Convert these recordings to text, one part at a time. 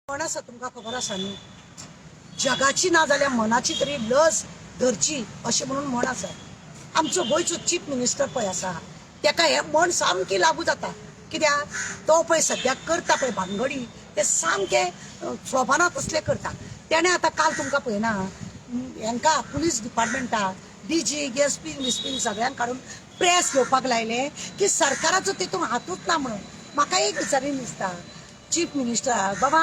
कोण आसा तुमकां खबर आसा न्ही? जगाची ना जाल्यार मनाची तरी लज धरची अशें म्हणून म्हण आसा. आमचो गोंयचो चीफ मिनिस्टर पळय आसा, तेका हें म्हण सामकी लागू जाता. कित्याक तो पळय सद्याक करता पळय भानगडी, ते सामके शोभाना तसले करता. तेणें आतां काल तुमकां पळयना, हेंकां पुलीस डिपार्टमेंटाक डीजी एसपी मिस्पी सगळ्यांक काडून प्रेस घेवपाक लायले की सरकाराचो तितून हातूच ना म्हणून. म्हाका एक विचारीन दिसता, चीफ मिनिस्टर बाबा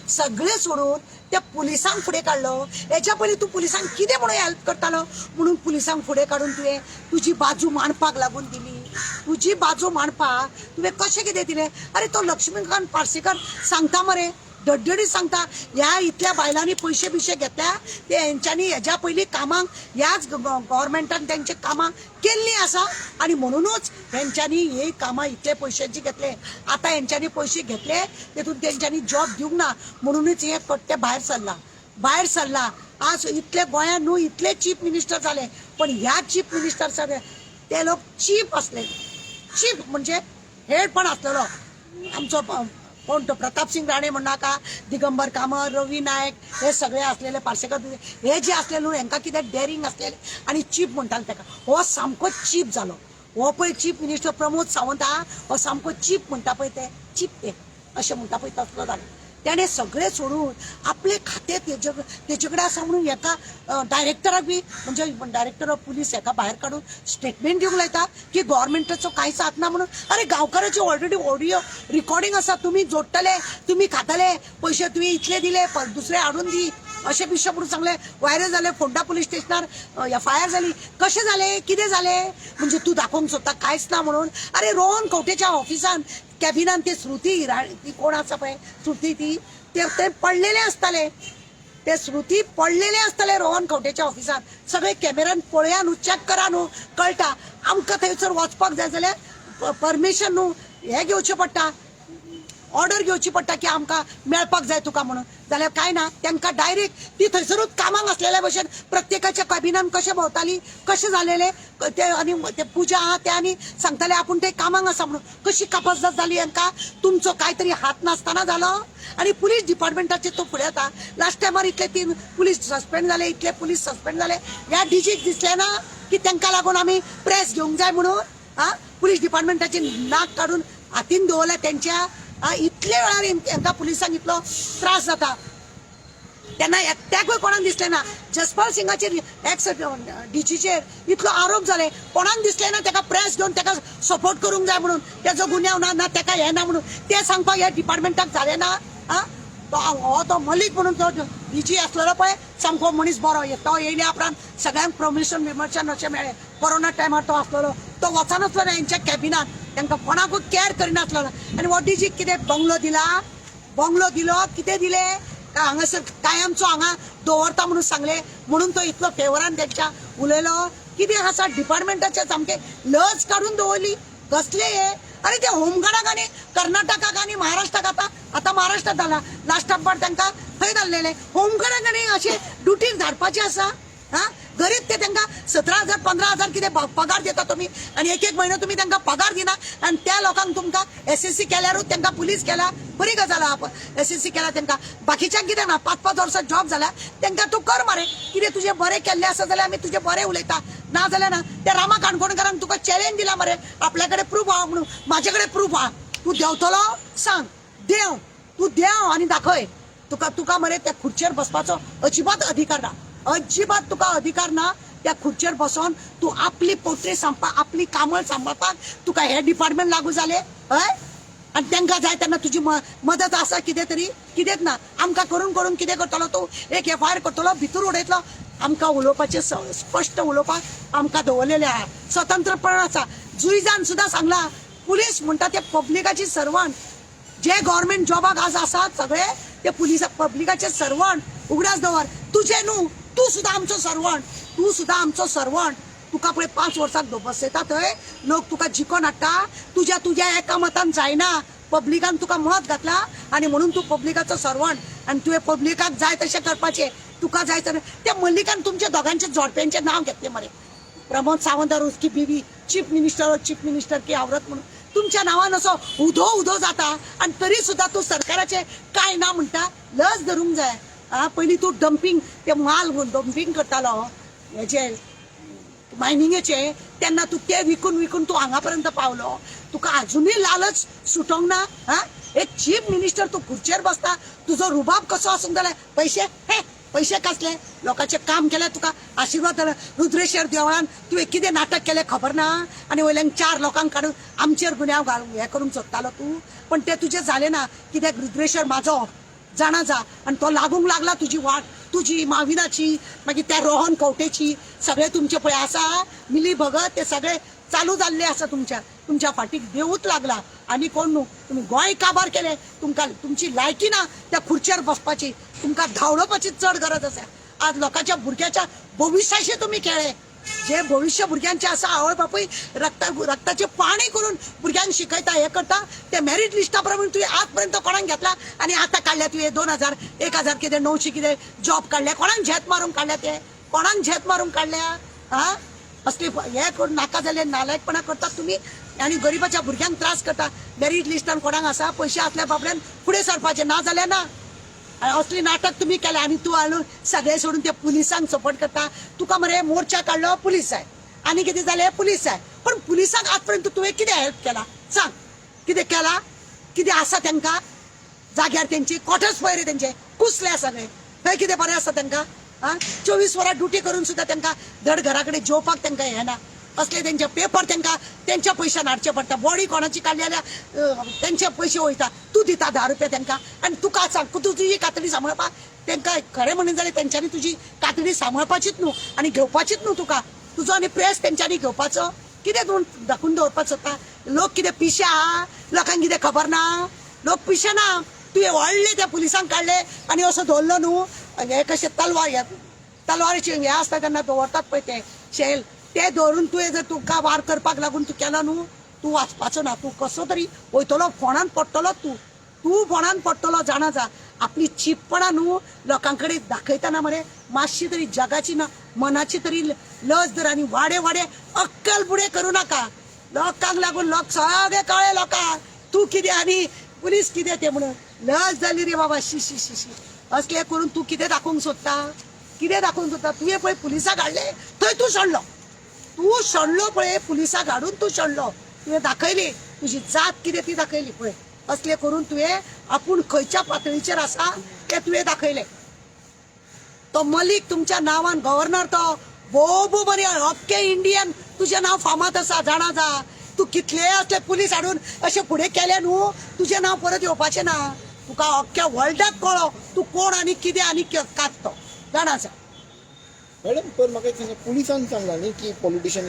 सगळे सोडून त्या पुलिसांक फुडें काडलो. हेच्या पयलीं तूं पुलिसांक कितें म्हणून हेल्प करतालो म्हणून पुलिसांक फुडें काडून तुवें तुजी बाजू मांडपाक लागून दिली. तुजी बाजू मांडपाक तुवें कशें कितें दिलें? अरे तो लक्ष्मीकांत पार्सेकर सांगता मरे, डड्डडी सांगता, ह्या इतल्या बायलांनी पयशे बिशे घेतल्या ते हेंच्यांनी हेज्या पयलीं कामांक ह्याच गव्हर्मेंटान तेंचे कामां केल्लीं आसा आनी म्हणुनूच हेंच्यांनी ही कामां इतले पयशांची घेतले. आतां हेंच्यांनी पयशे घेतले तेतून तेंच्यांनी जॉब दिवंक ना म्हणुनूच हे कट्टे भायर सरला, भायर सरला. आज इतले गोंयांत न्हू इतले चीफ मिनिस्टर जाले, पण ह्या चीफ मिनिस्टर सगळे ते लोक चीफ आसले. चीफ म्हणजे हेड पण आसलेलो आमचो कोण तो प्रताप सिंग राणे म्हणनाका, दिगंबर कामत, रवी नायक, हे सगळे आसलेले, पार्सेकर हे जे आसले न्हू, हेंकां कितें डेरिंग आसलेले आनी चीफ म्हणटाले तेका. हो सामको चीप जालो. हो पळय चीफ मिनिस्टर प्रमोद सावंत आहा, हो सामको चीप म्हणटा पळय, ते चीप ते अशें म्हणटा पळय तसलो जालो. तेणें सगळें सोडून आपले खातें तेजे तेजे कडेन आसा म्हणून हेका डायरेक्टराक बी म्हणजे डायरेक्टर ऑफ पुलीस हेका भायर काडून स्टेटमेंट दिवंक लायता की गव्हर्मेंटाचो कांयच हात ना म्हणून. अरे गांवकाराची ऑलरेडी ऑडियो रिकॉर्डिंग आसा, तुमी जोडटले, तुमी खातले पयशे, तुवें इतले दिले दुसरे हाडून दी अशें बिशें म्हणून सांगलें. व्हायरल जालें, फोंडा पुलीस स्टेशनार एफ I R जाली. कशें जालें, कितें जालें म्हणजे तूं दाखोवंक सोदता कांयच ना म्हणून. अरे रोहन खंवटेच्या ऑफिसान कॅबिनान ते श्रुती ती कोण आसा पळय श्रुती, ती ते पडलेले आसताले, ते श्रुती पडलेले आसताले रोहन खंवटेच्या ऑफिसान. सगळे कॅमेरान पळया न्हू, चॅक करा न्हू, कळटा. आमकां थंयसर वचपाक जाय जाल्यार परमिशन न्हू हें घेवचें पडटा, ऑर्डर घेवची पडटा की आमकां मेळपाक जाय तुका म्हणून. जाल्यार कांय ना, तांकां डायरेक्ट ती थंयसरूच कामाक आसलेल्या भशेन प्रत्येकाच्या कॅबिनान कशें भोंवताली, कशें जालेलें ते. आनी ते पुजा आहा ते आनी सांगताले आपूण ते कामाक आसा म्हणून. कशी कापाजदाद जाली हांकां, तुमचो कांय तरी हात नासतना जालो. आनी पुलीस डिपार्टमेंटाचेर तो फुडें येता. लास्ट टायमार इतले 3 पुलीस सस्पेंड जाले, इतले पुलीस सस्पेंड जाले, ह्या डीजीक दिसलें ना की तांकां लागून आमी प्रेस घेवंक जाय म्हणून. आं, पुलीस डिपार्टमेंटाचे नाक काडून हातीन दवरल्या तेंच्या. इतले वेळार हेंकां पुलिसांक इतलो त्रास जाता तेन्ना एकट्याकूय कोणाक दिसलें ना. जसपाल सिंगाचेर एक्स डीजीचेर इतलो आरोप जाले, कोणाक दिसलें ना तेका प्रेस घेवन तेका सपोर्ट करूंक जाय म्हणून. तेजो गुन्यांव ना, ना तेका हें ना म्हणून तें सांगपाक ह्या डिपार्टमेंटाक जालें ना. आं, तो हो तो मलीक म्हणून तो डीजी आसलेलो पळय सामको मनीस बरो, तो येयल्या उपरांत सगळ्यांक प्रमोशन बिमोशन अशें मेळ्ळें. कोरोना टायमार तो आसलेलो, तो वचनासलो ना हेंच्या कॅबिनान, तांकां कोणाकूय कॅर करिनासलो. आनी हो डीजीक कितें बंगलो दिला, बंगलो दिलो, कितें दिलें काय हांगासर कायमचो हांगा दवरता म्हणून सांगलें म्हणून तो इतलो फेवरान तेंच्या उलयलो. कितें आसा डिपार्टमेंटाचे सामकें लज काडून दवरली. कसले हे? अरे ते होमगार्डाक आनी कर्नाटकाक आनी महाराष्ट्राक, आतां आतां महाराष्ट्रात जाला, लास्ट टायमार तांकां थंय धाडलेले. होमगार्डाक आनी अशें ड्युटीर धाडपाचें आसा. हा, गरीब ते, तांकां 17,000 15,000 कितें पगार दिता तुमी आनी एक एक म्हयनो तुमी तांकां पगार दिना. आनी त्या लोकांक तुमकां एस एस सी केल्यारूच तांकां पुलीस केल्या, बरी गजाल आहा. एस एस सी केल्या तांकां, बाकीच्यांक कितें ना, 5-5 वर्सां जॉब जाल्या तांकां तूं कर मरे कितें. तुजें बरें केल्लें आसा जाल्यार आमी तुजें बरें उलयता, ना जाल्यार ना. त्या रामा काणकोणकारांक तुका चॅलेंज दिला मरे, आपल्या कडेन प्रूफ आहा म्हणून. म्हाजे कडेन प्रूफ आहा, तूं देंवतलो सांग, देंव तूं, देंव आनी दाखय. तुका तुका मरे त्या खुर्चेर बसपाचो अजिबात अधिकार ना, अजिबात तुका अधिकार ना. त्या खुर्चेर बसोन तूं आपली पोट्री सांबाळ, आपली कामळ सांबाळपाक तुका हे डिपार्टमेंट लागू जाले हय. आनी तांकां जाय तेन्ना तुजी मदत आसा कितें तरी, कितेंच ना. आमकां करून करून कितें करतलो तूं? एक एफ I R करतलो, भितर उडयतलो. आमकां उलोवपाचें स्पश्ट उलोवपाक आमकां दवरलेलें आहा, स्वतंत्रपण आसा. जुईजान सुद्दां सांगलां, पुलीस म्हणटा ते पब्लिकाची सर्वंट. जे गव्हर्मेंट जॉबाक आज आसात सगळे ते पुलीस पब्लिकाचे सर्वंट, उगडास दवर. तुजें न्हू, तूं सुद्दां आमचो सर्वंट, तूं सुद्दां आमचो सर्वंट. तुका पळय 5 वर्सां बसयता थंय लोक तुका जिकोन हाडटा. तुज्या तुज्या एका मतान जायना, पब्लिकान तुका मत घातला आनी म्हणून तूं पब्लिकाचो सर्वंट आनी तुवें पब्लिकाक जाय तशें करपाचें, तुका जाय तशें. त्या मल्लिकान तुमच्या दोगांचे जोडप्यांचें नांव घेतलें मरे, प्रमोद सावंत और उसकी बीवी चीफ मिनिस्टर और चीफ मिनिस्टर की औरत म्हणून. तुमच्या तुमच्या नांवान असो उधो उधो जाता आनी तरी सुद्दां तूं सरकाराचें कांय ना म्हणटा. लज धरूंक जाय. आं, पयलीं तूं डंपींग ते माल डंपींग करतालो हेजे मायनिंगेचे, तेन्ना तूं ते विकून विकून तूं हांगा पर्यंत पावलो. तुका आजुनूय लालच सुटोंक ना. हा, एक चीफ मिनिस्टर तूं खुर्चेर बसता, तुजो रुबाब कसो आसूंक जाल्यार पयशे, हे पयशे कसले? लोकांचें काम केलें तुका आशिर्वाद जालो. रुद्रेश्वर देवळान तुवें कितें नाटक केलें खबर ना, आनी वयल्यान 4 लोकांक काडून आमचेर गुन्यांव घालून हें करूंक सोदतालो तूं, पण तें तुजें जालें ना. कित्याक रुद्रेश्वर म्हाजो जाणा जा, आनी तो लागूंक लागला तुजी वाट, तुजी माविनाची, मागीर त्या रोहन खंवटेची, सगळे तुमचे पळय आसा मिली भगत, ते सगळे चालू जाल्ले आसा तुमच्या तुमच्या फाटीक देवूच लागला. आनी कोण न्हू, तुमी गोंय काबार केलें. तुमकां तुमची लायकी ना त्या खुर्चेर बसपाची, तुमकां धांवडोवपाची चड गरज आसा. आज लोकांच्या भुरग्याच्या भविश्याशी तुमी खेळ्ळे. जे भविश्य भुरग्यांचे आसा, आवय बापूय रक्ताचे पाणी करून भुरग्यांक शिकयता, हे करता, ते मेरीट लिस्टा प्रमाणे तुवें आजपर्यंत कोणाक घेतला आनी आतां काडल्या तुवें 2000 1000 कितें 900 कितें जॉब काडल्या. कोणाक झेत मारून काडल्या ते? कोणाक झेत मारून काडल्या? हा, असले हे करून नाका जाल्ले नालायकपणा करतात तुमी आनी गरिबाच्या भुरग्यांक त्रास करता. मेरीट लिस्टान कोणाक आसा पयशे आसल्या बाबड्यान फुडें सरपाचें, ना जाल्यार ना. असली नाटक तुमी केलें आनी तूं हाडून सगळें सोडून ते पुलिसांक सपोर्ट करता. तुका मरे मोर्चा काडलो पुलीस जाय, आनी कितें जालें पुलीस जाय, पण पुलिसांक आजपर्यंत तुवें कितें हेल्प केला सांग? कितें केला? कितें आसा तांकां जाग्यार? तेंची क्वॉर्टर्स पळय रे तेंचे कुसले सगळे, थंय कितें बरें आसा तांकां? आं, 24 वरां ड्युटी करून सुद्दां तांकां धड घरा कडेन जेवपाक तांकां येना. असले तेंचे पेपर तांकां तेंच्या पयशान हाडचे पडटा. बॉडी कोणाची काडली जाल्यार तेंचे पयशे वयता, तूं दिता 10 रुपया तांकां. आनी तुका सांग, तूं तुजी कातडी सांबाळपाक तांकां खरें म्हणून जाल्यार तेंच्यांनी तुजी कातडी सांबाळपाचीच न्हू आनी घेवपाचीच न्हू तुका. तुजो आनी प्रेस तेंच्यांनी घेवपाचो. कितें तूं दाखोवन दवरपाक सोदता? लोक कितें पिशे आहा? लोकांक कितें खबर ना? लोक पिशे ना. तुवें व्हडले त्या पुलिसांक काडले आनी असो दवरलो न्हू, हे कशें तलवार, हे तलवारीचे हे आसता तेन्ना दवरतात पळय ते शेल, ते दवरून तुवें जर तुका वार करपाक लागून तूं केलो न्हू, तूं वाचपाचो ना. तूं कसो तरी वयतलो फोंडान पडटलो, तूं तूं फोंडान पडटलो जाणा जा. आपली चिपपणां न्हू लोकां कडेन दाखयतना मरे मातशी तरी जगाची ना मनाची तरी लज धर आनी वाडे वाडे अक्कल बुडे करूं नाका. लोकांक लागून लोक सगळे कळ्ळे लोकांक तूं कितें आनी पुलीस कितें ते म्हणून. लज जाली रे बाबा, शी शी शी शी. असलें करून तूं कितें दाखोवंक सोदता? कितें दाखोवंक सोदता? तुवें पळय पुलिसाक हाडले थंय तूं सडलो, तूं सडलो पळय पुलिसाक हाडून तूं सडलो. तुवें दाखयली तुजी जात कितें ती दाखयली पळय. असलें करून तुवें आपूण खंयच्या पातळीचेर आसा तें तुवें दाखयलें. तो मलीक तुमच्या नांवान गव्हर्नर, तो बोबो बरी अख्खे इंडियन तुजें नांव फामाद आसा जाणा जा. तूं कितलेय असले पुलीस हाडून अशें फुडें केलें न्हू, तुजें नांव परत येवपाचें ना. तुका अख्ख्या वर्ल्डाक कळ्ळो तूं कोण आनी कितें आनी कात तो जाणा जा. मॅडम, पण म्हाका एक सांगा, पुलिसान सांगला न्ही की पॉलिटिशियन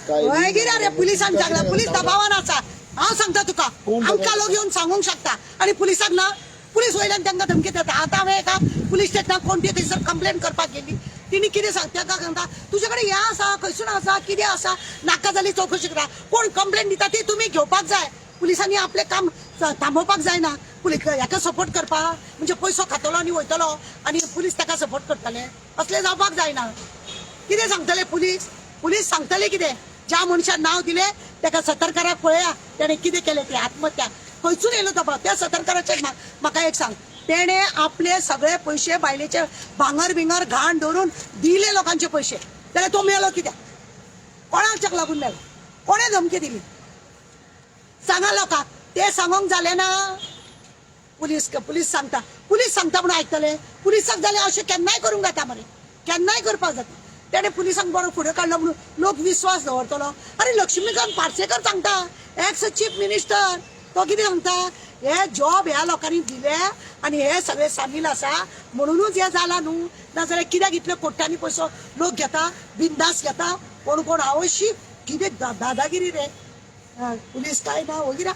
काय? मागीर अरे पुलिसान सांगला, पुलीस दबावान आसा. हांव सांगता तुका, कोण आमकां लोक येवन सांगूंक शकता आनी पुलिसाक ना, पुलीस वयल्यान तांकां धमकी दिता. आतां हांवें एका पुलीस स्टेशनाक कोण ती थंयसर कंप्लेन करपाक गेली, तिणी कितें सांग ताका सांगता तुजे कडेन हें आसा, खंयसून आसा, कितें आसा, नाका जाली चवकशी करा. कोण कंप्लेन दिता ती तुमी घेवपाक जाय. पुलिसांनी आपलें काम थांबोवपाक जायना. पुलीस हेका सपोर्ट करपाक म्हणजे पयसो खातलो आनी वयतलो आनी पुलीस ताका सपोर्ट करतले, असलें जावपाक जायना. कितें सांगतले पुलीस? पुलीस सांगतले कितें? ज्या मनशान नांव दिलें ताका सतरकाराक पळया तेणें कितें केलें तें, आत्महत्या खंयसून येयलो तो. त्या सतरकाराचेर म्हाका एक सांग, तेणें आपले सगळे पयशे बायलेचे भांगर बिंगर घाण दवरून दिले लोकांचे पयशे, जाल्यार तो मेलो कित्याक? कोणाक लागून मेलो? कोणें धमकी दिली सांगा लोकांक? ते सांगोंक जालें ना. पुलीस पुलीस सांगता, पुलीस सांगता म्हणून आयकतले? पुलिसाक जाल्यार अशें केन्नाय करूंक जाता मरे, केन्नाय करपाक जाता. तेणें पुलिसांक बरो फुडें काडलो म्हणून लोक विस्वास दवरतलो. अरे लक्ष्मीकांत पार्सेकर सांगता, एक्स चीफ मिनिस्टर, तो कितें सांगता, हे जॉब ह्या लोकांनी दिले आनी हे सगळे सामील आसा म्हणुनूच हें जालां न्हू, नाजाल्यार कित्याक इतले कोट्यांनी पयसो लोक घेता, बिंदास घेता, कोण कोण आवयशी कितें दादागिरी रे. पुलीस काय ना वगैरे.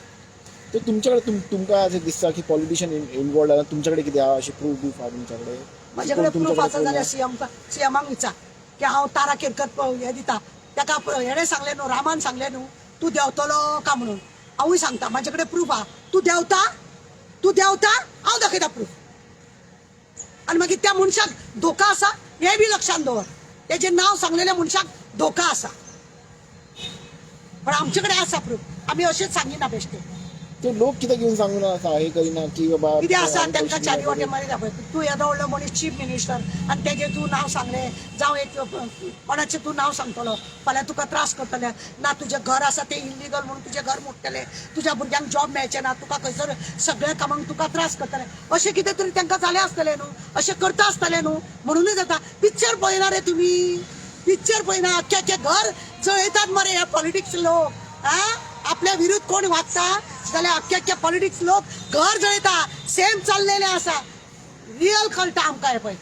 तर तुमच्याकडे तुमकां अशें दिसता की पॉलिटिशियन इन्वॉल्व आसा? तुमच्याकडे कितें आहा अशें प्रूफ बी आहा तुमच्याकडे? माझ्याकडे प्रूफ आसा जाल्यार सीएमाक विचार की हांव तारा केरकर हें दिता ताका. हेणें सांगलें न्हू, रामान सांगलें न्हू तूं देंवतलो का म्हणून. हांवूय सांगता म्हाजे कडेन प्रूफ आहा. तूं देंवता, तूं देंवता, हांव दाखयता प्रूफ. आनी मागीर त्या मनशाक धोका आसा हें बी लक्षांत दवर. तेजें नांव सांगलेल्या मनशाक धोका आसा, पण आमचे कडेन आसा प्रूफ. आमी अशेंच सांगिना बेश्टे. ते लोक कित्याक येवन सांगून आसा हे करिना की बाबा कितें आसा आमी तांकां पयशे चारी दिले. वाटे मारीत दाखय. तूं येदो व्हडलो मनीस चीफ मिनिस्टर आनी तेजें तूं नांव सांगलें जावं एक कोणाचें तूं नांव सांगतलो, फाल्यां तुका त्रास करतले. ना तुजें घर आसा तें इल्लिगल म्हणून तुजें घर मोडटले, तुज्या भुरग्यांक जॉब मेळचें ना, तुका खंयसर सगळ्या कामांक तुका त्रास करतले. अशें कितें तरी तांकां जालें आसतलें न्हू, अशें करता आसतलें न्हू, म्हणूनच जाता. पिक्चर पळयना रे तुमी, पिक्चर पळयना. अख्खे अख्खे घर जळयतात मरे हे पॉलिटिक्स लोक. आ आपल्या विरुद्ध कोण वागता जाल्यार अख्खे अख्खे पॉलिटिक्स लोक घर जळयता. सेम चल्लेलें आसा, रियल कळटा आमकां हें पळय.